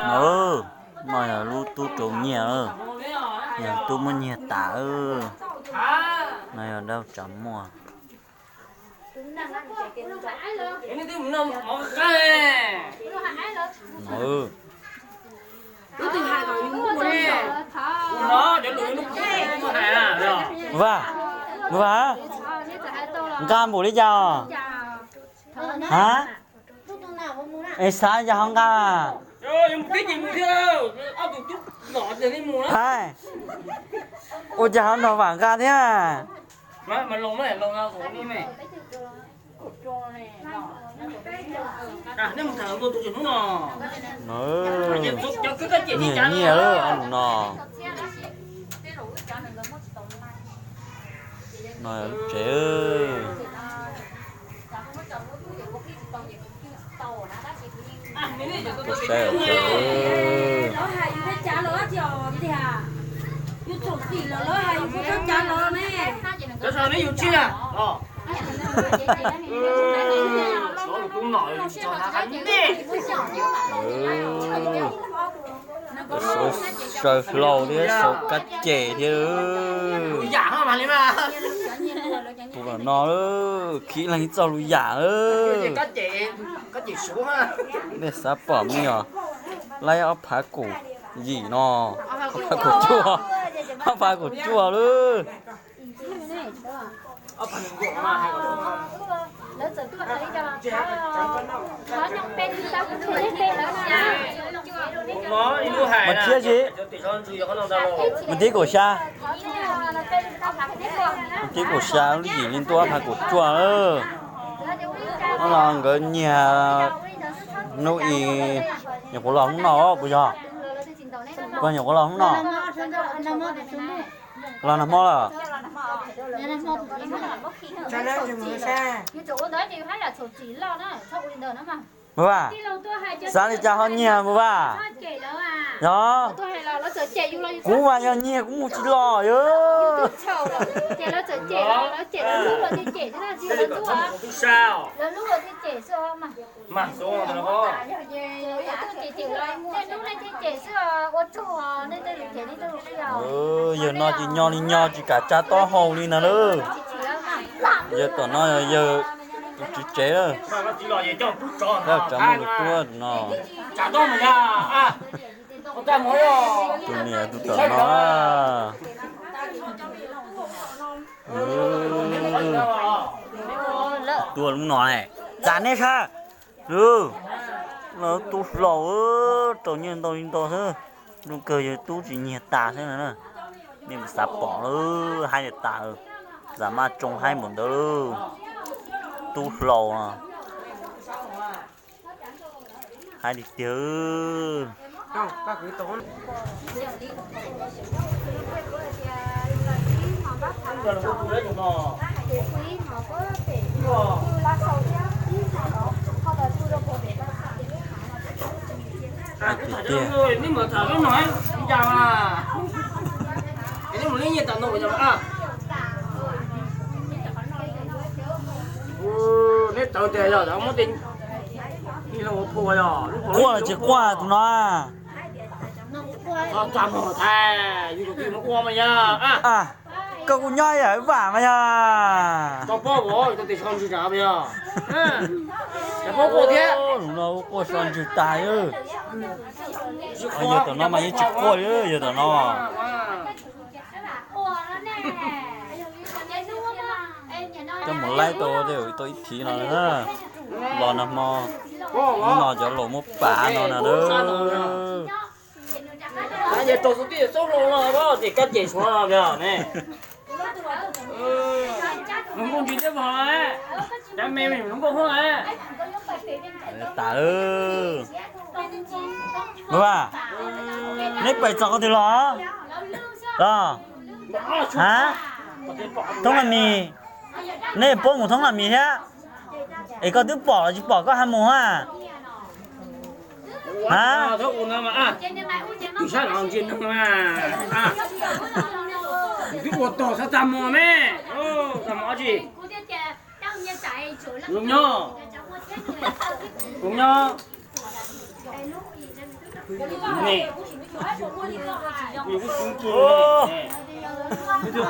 No, no yog lub tub rau nyiaj, yog tub muab nyiag tas. No yog dab tsav muaj. Vaj, vaj, nqa npaum li cas os? Ha? Es xav li cas ho nqa? Hais, ua cas ho nrog Vam nqa thiab? Nyiag nyiaj lawm ob lus no. No lub tsev. Tus saib os. Sau hlau thiab sau kab cem thiab. Tus los no khib leeg txoj lus yam. Nej xav pom me nyuam laib ob phav kaum yim no, ob phav kaum cuaj, ob phav kaum cuaj lawm. Mas thiab si, mas tib kaum xya, mas tib kaum xya lub yim li ntuj ob phav kaum cuaj lawm. No los nkawd nyiag hnub i, nyuam qhuav los hnub no puas yog? Puas nyuam qhuav los hnub no? Los nag hmo lawm. Npawg Vaj, xav li cas ho nyiag Npawg Vaj? Yog, kuv mas yog nyiag kuv mus tsis los yog. Yawg no ces nyo li nyo tsis kam tsa taub hau li ntag lauj. Yawg tom no yog yawg tus tswv tsev lawm. Tsav muaj lus tuab no. Tus niam tus tom no. Tuaj lub no, txav neb sab. Los tub hlau, rau nyiaj ntau li ntau xwb. Zoo kawg yawg tub tsis nyiag tas xwb na. Nej xav pom, haib tas, zam maj tsoo haib npaum ntawd lauj. Tub hlau no. Haib tiag tiag. Haib tiag tiag. Quaj los tsis quaj tus no. Koj kuj nyob ib yam Vam mas yog. Lub no quaj so ntswg tas. Yawg tom no mas yeej tsis quaj li, yawg tom no. Coj mus laib tau, tau ib thiv no na. Los nag hmo, hnub no cov laus muab pav no na. Tas lawm. Npawg Vam, neb pais txog qhov twg los? Los, ha, Thoob Las Mis, neb puab mus Thoob Las Mis thiab? Es koj twb pom los tsis pom koj ha mus ha? Ha? Tus twb ua tog xav tag muag me. Tag muag dab tsi? Zoo nyob. Zoo nyob. Tus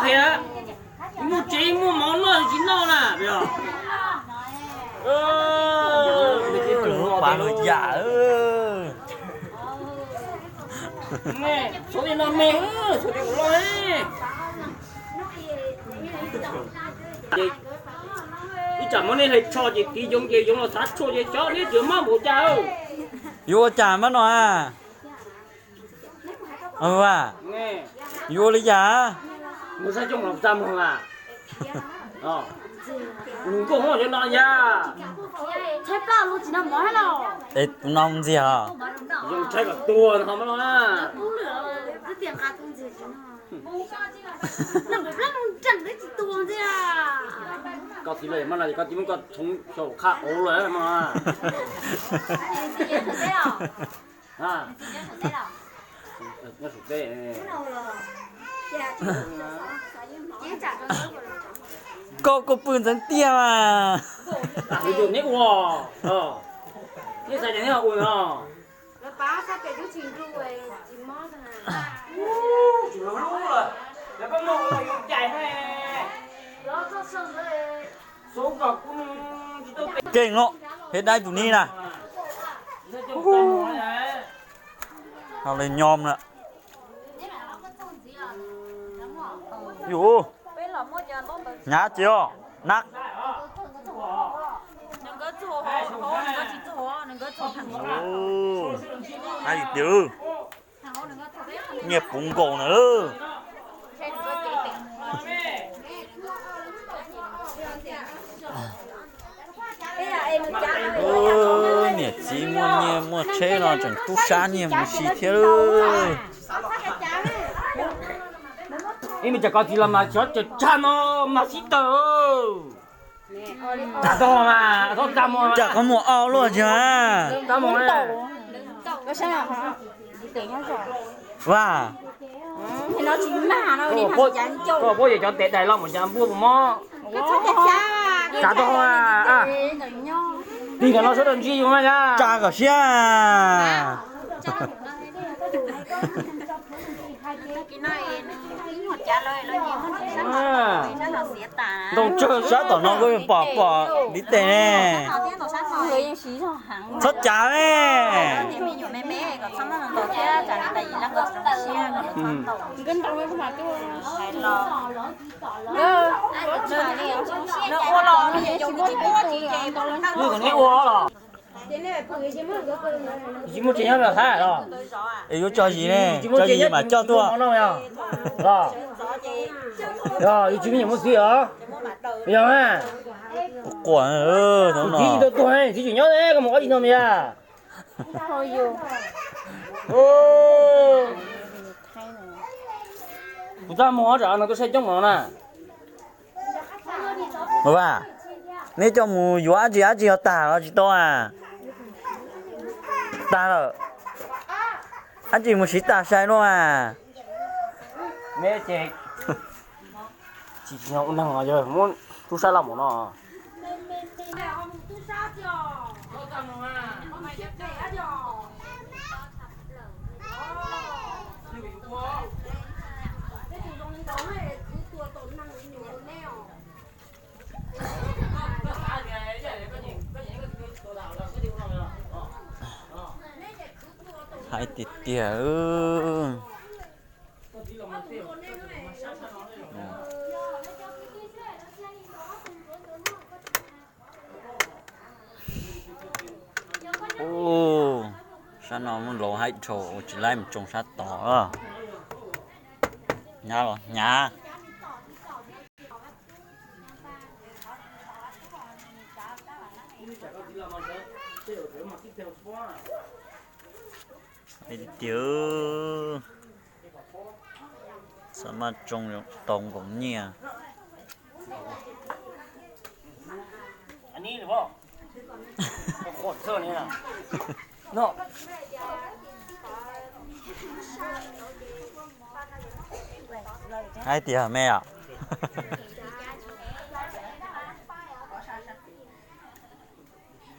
qhia, muaj tsev muaj mov noj tsis noj na. Lub pas lug yam. Tshuav tej no me, tshuav tej loj. Ib tsam muab nej hlais tsho ces tiv yoov ces yoov los xav tshuaj ces xyov neb tseem mob npaum cas. Yuav ua cas mab no a? Yuav ua li cas? Nws nkauj hov cov no yag. Es tus no ntxiag os. Yoov tshaib kom tuag no. Koj txiv lawm mas no ces koj txiv muab koj txhoov xyaum qhaj qauv lawm mas. Koj kuj pw ntxeev tiag mas. Neb ua, neb xav tias neb ua no. Keej lawm, peb dab tus ni na. Hau le nyo na. Yus, hnyav ces os na. Hais tias nyiaj puv nkaus na. Niam txiv muaj nyiaj muaj tsheb no tseem tub sab nyiaj mus si thiab. Ib me cas koj txiv los mas xyov tseem tshaj no mas sib tawm. Tsav tag mas, tsav tag mas. Tsam qhov muag ob luaj tsis mas. Vas, koj puab yog cov tes dais los mus cas npuaj puas mob. Tsav tag mas. Tig ntawm no sawv daws ntsib yus mas. Tsa kom siab. Ntoo tsawg sab tom no kuj pom pom ntiv tes ne. Txhob cav ne. Neb ua los? Tsis muaj tsev nyob los hab los? Es yuav tso zis ne, tso zis mam coj tuaj. Yog yus tsis muaj niam muaj txiv os. Yog, quas quas no. Txiv tsis tau tuag, txiv tseem nyob, koj mus ob tsis no mas yog. Kuv txaj muag tsam no tuaj saib coob no na. Vas, neb coj mus yuav dab tsi dab tsi ho tag los tsis tau a? Tag lawm. Dab tsi mus siv tag sai luaj a? Neb ces tsis tsis yog ua neeg os, yog muab tub sab laj mus no. Hais tiag tiag. Ub, sab no muaj laus hais dhau ua tsis laib mus tsoo sab tod. Hnyav los hnyav. Hais tiag, xav mas tsoo tau nkaus nyiaj. Hais tiag me os.